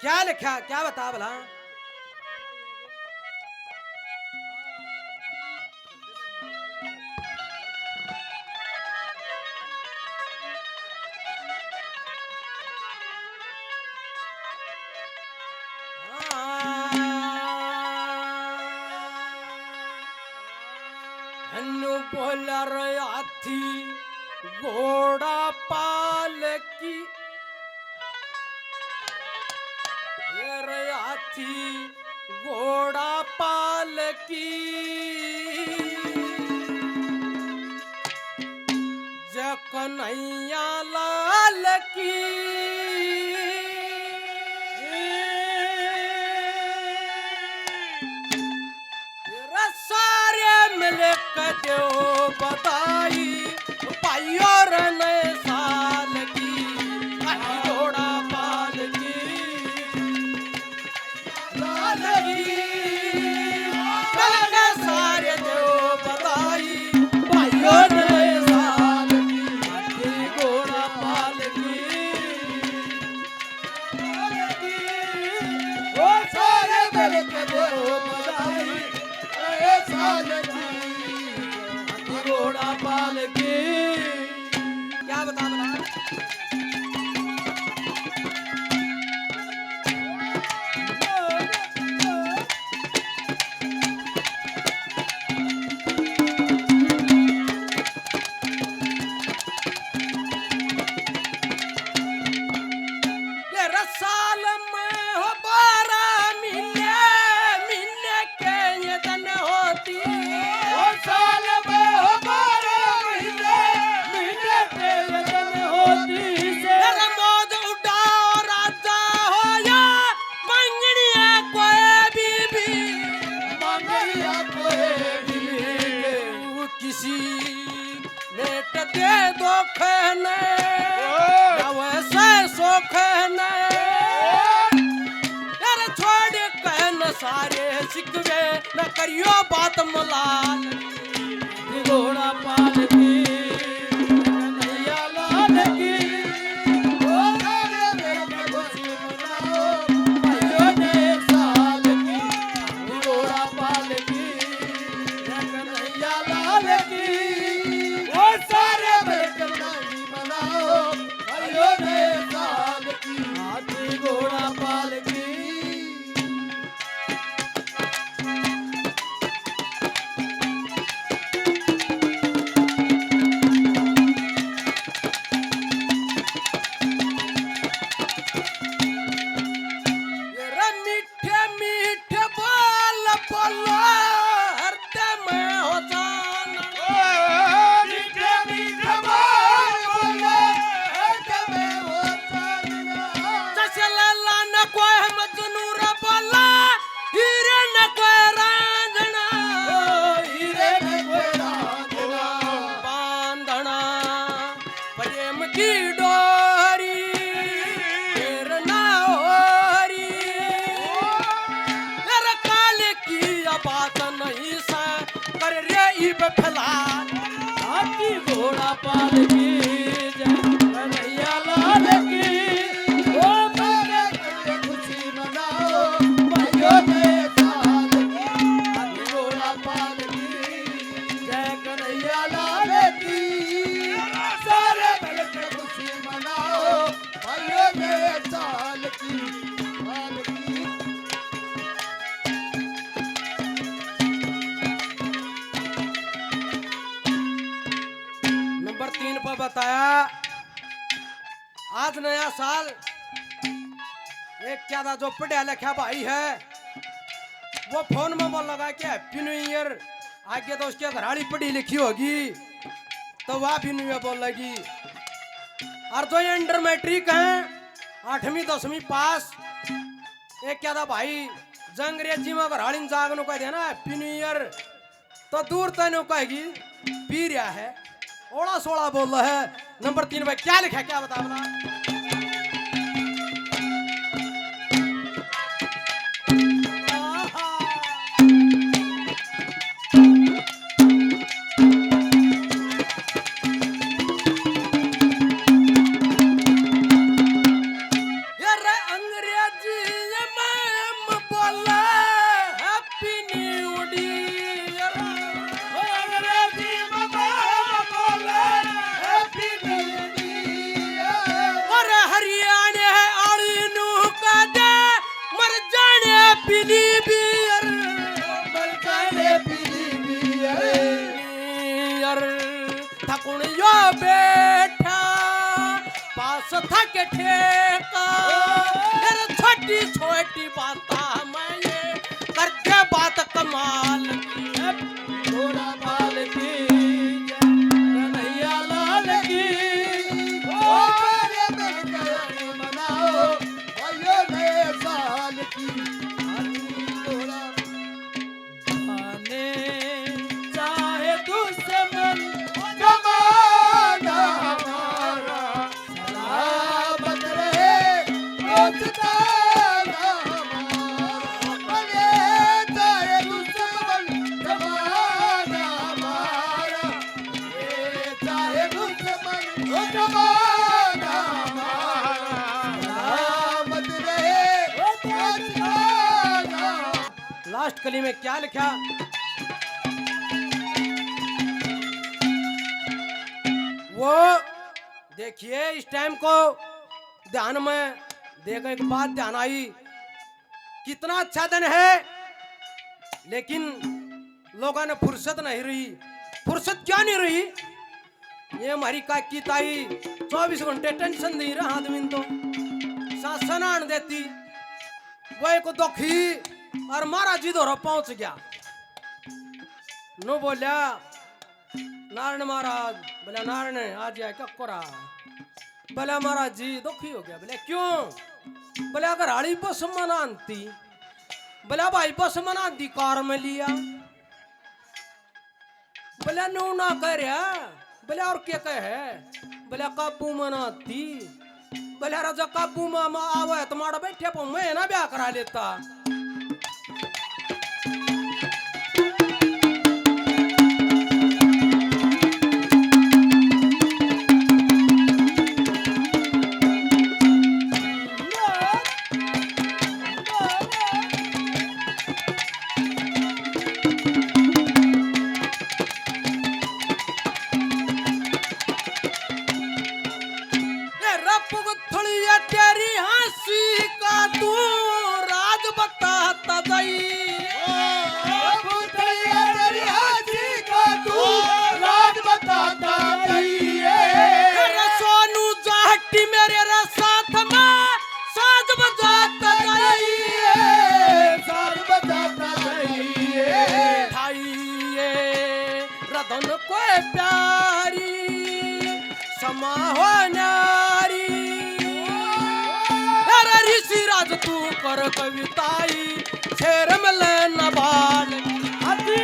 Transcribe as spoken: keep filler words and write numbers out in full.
क्या लिखा, क्या बता भला? हनु बोला रे हाथी घोड़ा पालकी, ये रे हाथी घोड़ा पालकी, जय कन्हैया लाल की। तेरा सारे मिल के दो बधाई, भाइयों रे नए साल की, हाथी घोड़ा पालकी, लाल की। मिल के सारे दो बधाई, भाइयों रे नए साल की, हाथी घोड़ा पालकी। ओ सारे मिल के दो बधाई, नए साल की, हाथी घोड़ा पालकी। क्या बता बता? तेरा साल में हो बारह महीने, महीने के ये दिन होती। ओ साल में हो बारह महीने, महीने के ये दिन होती से। तेरा मौज उड़ाओ राजा हो या मंगनिया कोई बीबी, मंगनिया कोई बीबी। तू किसी मेट दे दो खैने, ओ। या वैसे सो खैने। ओ। यार छोड़ कहन सारे शिकवे, न करियो बात मलाल। घोड़ा पालकी, कन्हैया लाल की। ओ सारे मिलके खुशी मनाओ, भाइयों नए साल की। घोड़ा पालकी, कन्हैया लाल की। ओ सारे मिलके खुशी मनाओ, भाइयों नए साल की। हाथी घोड़ा पालकी। ये रे मीठे मीठे बोल बोलो, हरदम हो जान। ओ, मीठे मीठे बोल बोलो, हरदम हो जान। जैसे लैला न कोई मजनू रे बोला, हीरे न कोई रांझना। ओ, हीरे न कोई रांझना। बांधना प्रेम की डोरी, फिर ना होरी। मेरे काल की या बात नहीं सा, कर रे इब फैला। हाथी घोड़ा पालकी, जय कन्हैया लाल की। ओ मेरे खुशी मनाओ, भाइयों नए साल की। हाथी घोड़ा पालकी, जय कन्हैया लाल की। सारे मिलके खुशी मनाओ, भाइयों नए साल की पालकी। नंबर तीन पर बताया, आज नया साल। एक ज्यादा जो पढ़ा लिखा भाई है, वो फोन में बोल लगा के Happy New Year। आगे तो उसके घराली पढ़ी लिखी होगी, तो वह भी New Year बोल लगी। और जो ये इंटर मैट्रिक है, आठवीं दसवीं पास, एक क्या था भाई, जो अंग्रेजी में घराली ने जागनू कह दिया ना Happy New Year, तो दूर तैनू कहेगी पी रहा है, ओला सोला बोल है। नंबर तीन पे क्या लिखा है, क्या बता बता। ये रे अंग्रेजी पीली बियर, मलकाने पीली बियर। बियर थकुणियो बैठा, पास थक ठेका। फिर छोटी छोटी बात मैं ये करके बात कमाल की। थोड़ा बाल की, कन्हैया लाल की। ओ मेरे दिल का मनाओ, भाइयों, नए साल की आने चाहे दुश्मन, जमाना हमारा सलामत रहे, दोस्ताना हमारा। अरे चाहे दुश्मन, जमाना हमारा। अरे चाहे दुश्मन, जमाना हमारा। सलामत रहे, दोस्ताना। लास्ट कली में क्या लिखा? वो देखिए, इस टाइम को ध्यान में देखो, एक बात ध्यान आई, कितना अच्छा दिन है, लेकिन लोगों ने फुर्सत नहीं रही। फुर्सत क्या नहीं रही? ये हमारी काकी ताई चौबीस घंटे टेंशन दे रहा आदमी ने, तो सासन आन देती। वो एक दुखी और महाराज जी धोरा पहुंच गया। नो बोल्या, "नारायण महाराज।" बोला, "नारायण, आज यह क्या करा?" बोला, "महाराज जी दुखी हो गया।" बोले, "क्यों?" बोले, "अगर हाली बस मना आंती।" बोला, "भाई बस मना आंती, कार में लिया।" बोले, "न्यू ना कह रहा।" बोले, "और क्या कहे?" बोले, "काबू में ना थी।" बोले, "राजा काबू में, में आवे तो माड़ा बैठे पाऊँ, मैं ना ब्याह करा लेता।" तेरा पुगथलिया तेरी हंसी का तू राज बताता जाई। पुगथलिया तेरी हंसी का तू राज बताता जाई। तेरा सोनू जाटी मेरे रे साथ में साज बजाता जाई। साज बजाता जाई। ठाइए रतन कोई प्यारी समा हो नारी। अरे ऋषि राज तू कर कविताई, शेर में लेना बाल। हाथी